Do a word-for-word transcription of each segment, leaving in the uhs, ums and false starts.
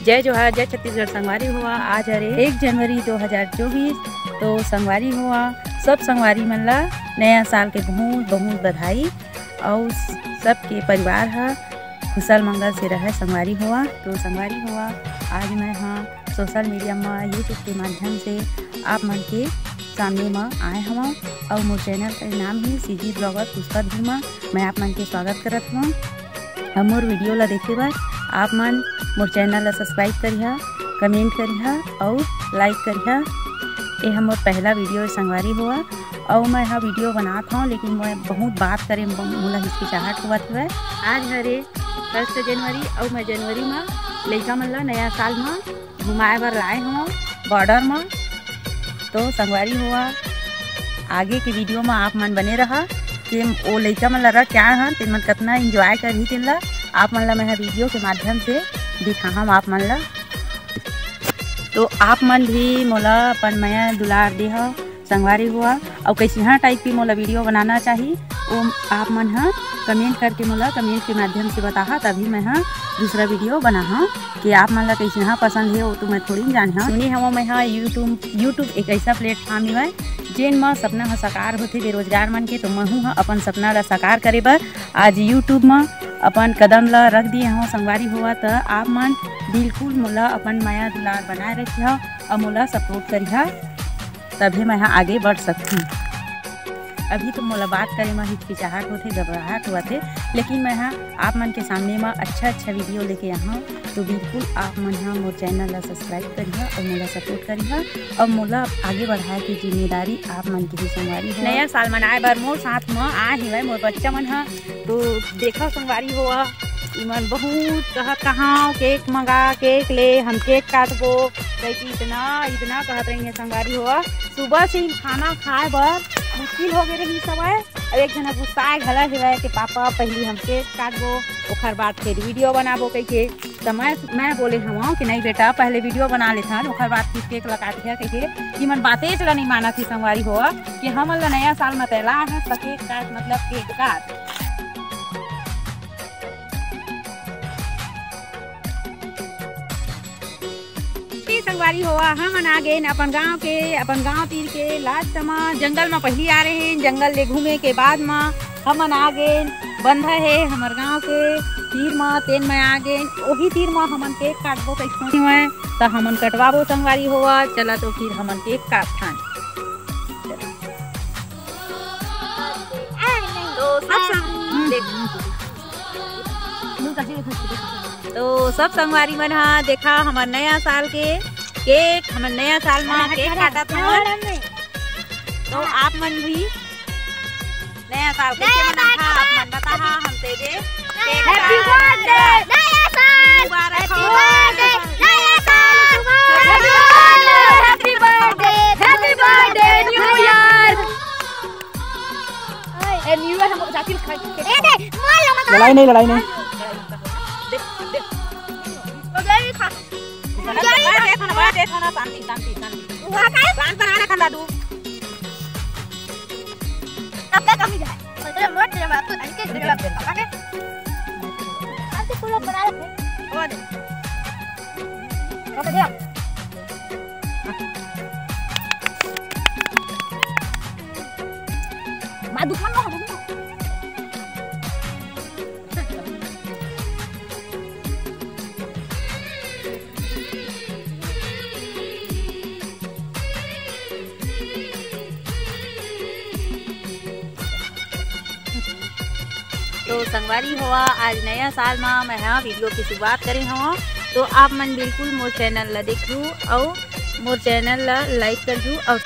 जय जोहार, जय छत्तीसगढ़ संगवारी होवा। आज हरे एक जनवरी दो हज़ार चौबीस। तो संगवारी होवा, सब संगवारी मन ला नया साल के बहुत बहुत बधाई। अउ सबके परिवार ह कुशल मंगल से रहे संगवारी होवा। तो संगवारी होवा, आज मैं ह सोशल मीडिया म YouTube के माध्यम से आप मन के सामने म आए हवं। अउ मोर चैनल के नाम ही सीजी ब्लॉगर पुष्पा धर्मा। मैं आप मन के स्वागत करत हवं। अउ मोर वीडियो ला देखे बर आप मन मोर चैनल ला सब्सक्राइब करिहा, कमेंट करिहा अउ लाइक करिहा। ये ह मोर पहला वीडियो ए संगवारी होवा। अउ मैं ह वीडियो बनात हवं, लेकिन मैं बहुत बात करे म मोला हिचकिचाहट होवत हवय। आज हरे फर्स्ट जनवरी अउ मैं जनवरी म लइका मन ला नया साल म घुमाए बर लाए हवं बॉर्डर म। तो संगवारी होवा, आगे के वीडियो म आप मन बने रहा कि ओ लइका मन ला रख के आए हन, तेन मन कतना एंजॉय करही तेन ला आप मन ला मैं ह वीडियो के माध्यम से दिखाहूं आप मन ला। तो आप मन भी मोला अपन मया दुलार देहा संगवारी होवा, अउ कइसना टाइप के मोला वीडियो बनाना चाही, वो आप मन ह कमेंट करके मोला कमेंट के माध्यम से बताहा, तभी मैं ह दूसरा वीडियो बनाहा। कि आप मन ला कइसना पसंद हे, वो तो मैं थोड़ी जाने हव। सुने हव मैं ह YouTube, YouTube एक ऐसा प्लेटफॉर्म हवय जेन म सपना ह साकार होथे बेरोजगार मन के। तो महू ह अपन सपना ला साकार करे बर आज YouTube म अपन कदम ला रख दिए हव संगवारी होवा। त आप मन बिल्कुल मोला अपन मया दुलार बनाए रखिहा अउ मोला सपोर्ट करिहा, तभे मैं ह आगे बढ़ सकथूं। अभी तो मोला बात करे म हिचकिचाहट होथे, घबराहट होवथे, लेकिन मैं ह आप मन के सामने म अच्छा अच्छा वीडियो लेके आहूं। तो बिल्कुल आप मन ह मोर चैनल ला सब्सक्राइब करिहा अउ मोला सपोर्ट करिहा अउ मोला आगे बढ़ाए के जिम्मेदारी आप मन के ही संगवारी हो। नया साल मनाए बर मोर साथ म आए हवय मोर बच्चा मन ह। तो देखा संगवारी होवा, इमन बहुत कहत कहां केक मंगा, केक ले, हम केक काटबो, कहिके इतना, इतना कहत रहिन हे संगवारी होवा। सुबह से ही खाना खाए बर मुश्किल हो गे रहिस हवय। अब एक झन गुस्साए घला हेवय कि पापा, पहली हम केक काटबो, ओखर बाद फिर वीडियो बनाबो कहिके। त मैं, मैं बोले हवं कि नहीं बेटा, पहले वीडियो बना लेथन, ओखर बाद फिर केक ला काटिहा कहिके। इमन बातेच ला नहीं मानत हे संगवारी होवा कि हमन ला नया साल म तैला है त केक काट, मतलब केक काट। ए संगवारी होवा, हमन आ गेन अपन गांव के, अपन गांव तीर के लास्ट म जंगल म पहिली आ रहे हैं। जंगल ले घूमे के बाद म हमन आ गेन बंधा है हमर गांव के तीर म, तेन म आ गेन। ओही तीर म हमन केक काटबो कइसनो हवय, त हमन कटवाबो संगवारी होवा। चला तो फिर हमन केक काटथन। तो सब संग-, देख, तो सब संगवारी मन ह देखा हमर नया साल के केक, हमर नया साल म केक काटत हवन। तो आप मन भी नया साल कइसे मनाथा, आप मन बताहा हमसे जे। Happy birthday, नया साल। मुबारक हो। Happy birthday, नया साल। Happy birthday, happy birthday, new year। ए, new year हम जाति खाए। ए, दे, मोर लगा। लड़ाई नहीं, लड़ाई नहीं। दे, दे। तो गई खा। बड़ा देख ना, बड़ा देख ना, शांति, शांति, शांति। वहाँ का है? शांत बना रखा दादू। अब क्या कमी है? मतलब, मोट जमा, तू हल्के जमा, पापा के। अब तो पूरा बना रखे। वो दे। पापा दे। माँ दुश्मन को हटा दो। तो संगवारी होवा, आज नया साल मा मैं हा वीडियो की शुरुआत करे हव, तो आप मन बिल्कुल मोर चैनल ला देखहू अउ मोर चैनल ला लाइक करहू अउ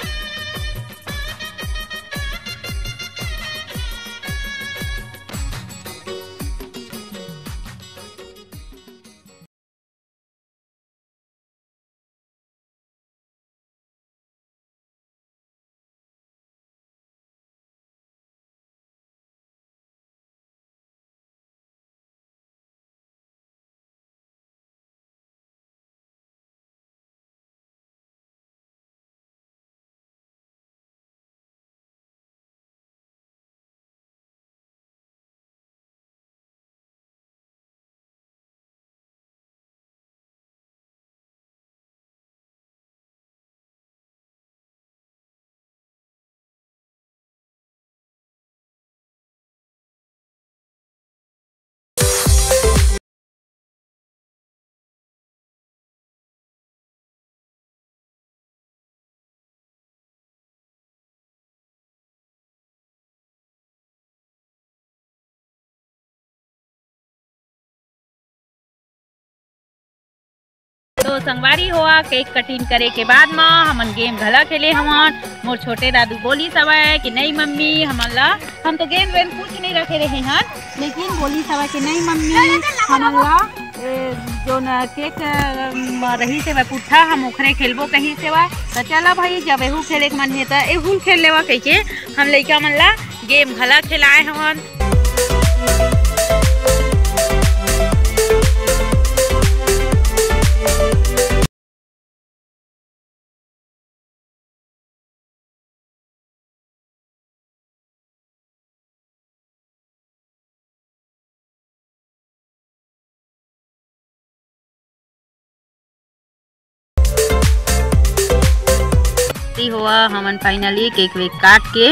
तो संगवारी हो, केक कटिंग करे के बाद म हमन गेम घला खेले हवन। मोर छोटे दादू बोलिस हवय कि नहीं मम्मी, हमन ला, हम तो गेंद वेंद कुछ नहीं रखे रहे हन, लेकिन बोलिस हवय कि नहीं मम्मी, हमन ला, ए, जोन केक, अम, रहिस हवय पुट्ठा, हम ओखरे खेलबो कहिस हवय। त चला भाई, जब एहू खेले के मन हे त एहू ल खेल लेवा कहिके हम लइका मन ला गेम घला खेलाए हवन। ती होवा, हमन फाइनली केक वेक काट के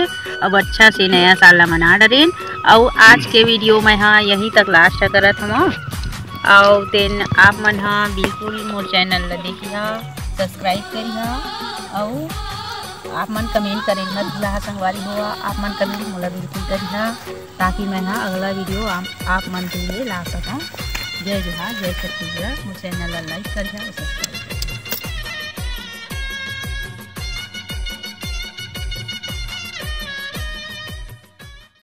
अब अच्छा से नया साल ला मना डरेन। अउ आज के वीडियो मैं हा यहीं तक लास्ट करत हवं। अउ तेन आप मन हा बिल्कुल मोर चैनल ला देखिहा, सब्सक्राइब करिहा, अउ आप मन कमेंट करे मत भुलाहा संगवारी होवा, आप मन कमेंट मोला बिल्कुल करिहा, ताकि मैं हा अगला वीडियो आप, आप मन के लिए ला सकूं। जय जोहार, जय छत्तीसगढ़। मोर चैनल ला लाइक करिहा, सब्सक्राइब